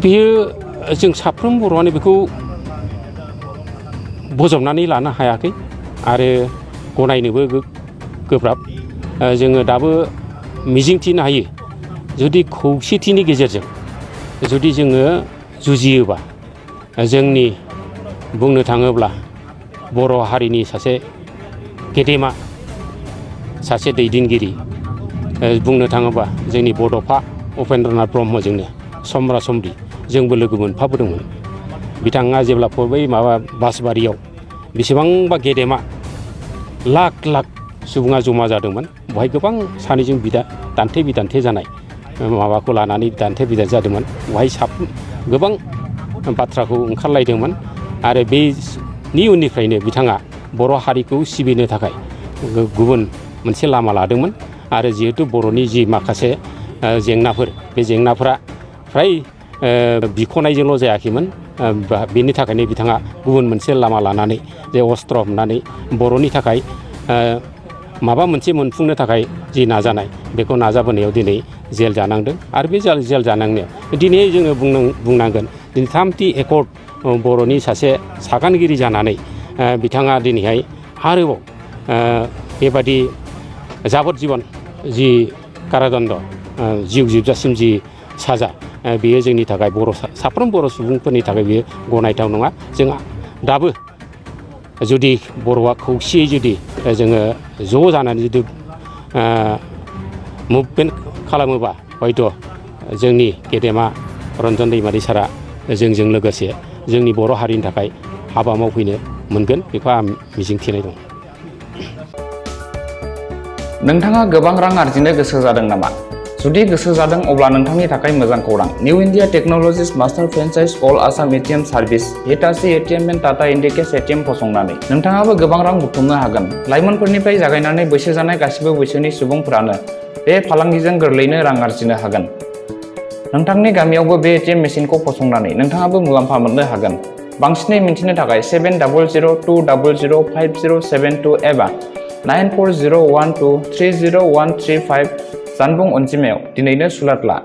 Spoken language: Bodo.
बेयो जों साफ्रोम बर'आनो बेखौ बजबनानै लानो हायाखै आरो गनायनोबो गोब्राब। जोङो दाबो मिजिंथिनो हायो जुदि खौसेथिनि गेजेरजों जुदि जोङो जुजियोबा जोंनि बुंनो थाङोब्ला बर' हारिनि सासे गेदेमा सासे दैदेनगिरि बुंनो थाङोबा जोंनि बड'फा उपेन्द्रनाथ ब्रह्मजोंनो समब्रा समब्रि जोंबो लोगो मोनफाबोदोंमोन। बिथाङा जेब्ला बै माबा बासबारियाव बेसेबांबा गेदेमा लाख लाख सुबुङा जमा जादोंमोन। बेवहाय गोबां सानैजों दान्थे बिदान्थे जानाय माबाखौ लानानै दान्थे बिदान्थे जादोंमोन। बेवहाय गोबां बाथ्राखौ ओंखारलायदोंमोन आरो बेनि उननिफ्रायनो बिथाङा बर' हारिखौ सिबिनो थाखाय गुबुन मोनसे लामा लादोंमोन आरो जिहेतु बर'नि जि माखासे जेंनाफोर बे जेंनाफोरा फ्राय बिख'नायजोंल' जायाखैमोन। बेनि थाखायनो बिथाङा गुबुन मोनसे लामा लानानै जे अस्त्र हमनानै बर'नि थाखाय माबा मोनसे मोनफुंनो थाखाय जि नाजानाय बेखौ नाजाबोनायाव दिनै जेल जानांदों आरो बे जेल जानांनायाव दिनै जोङो बुंनांगोन दिनै 30 एकर्ड बर'नि सासे सागानगिरि जानानै बिथाङा दिनैहाय आरोबाव बेबादि जाबोरजीबन जि कारादण्ड जिउ जोबजासिम जि साजा बेयो जोंनि थाखाय साफ्रोम बर' सुबुंफोरनि थाखाय बेयो गनायथाव नङा। जों दाबो जुदि बर'आ खौसेयै जुदि जोङो ज' जानानै जुदि मुभमेन्ट खालामोबा हयथ' जोंनि गेदेमा रन्जन दैमारि सारा जोंजों लोगोसे जोंनि बर' हारिनि थाखाय हाबा मावफैनो मोनगोन बेखौ आं मिजिंथिनाय दं। नोंथाङा गोबां रां आरजिनो गोसो जादों नामा? जुदि गोसो जादों अब्ला नोंथांनि थाखाय मोजां खौरां। New India technologies master franchise all Assam ATM service Hitachi ATM and Tata Indicash ATM फसंनानै नोंथाङाबो गोबां रां बुथुमनो हागोन। लाइमोनफोरनिफ्राय जागायनानै बैसो जानाय गासिबो बैसोनि सुबुंफोरानो बे फालांगिजों गोरलैनो रां आरजिनो हागोन। नोंथांनि गामियावबो बे एटिएम मेसिनखौ फसंनानै नोंथाङाबो मुलाम्फा मोननो हागोन। बांसिनै मिन्थिनो थाखाय 7002005072 एबा 9401230135 जानबुं अनजिमायाव दिनैनो सुलाद ला।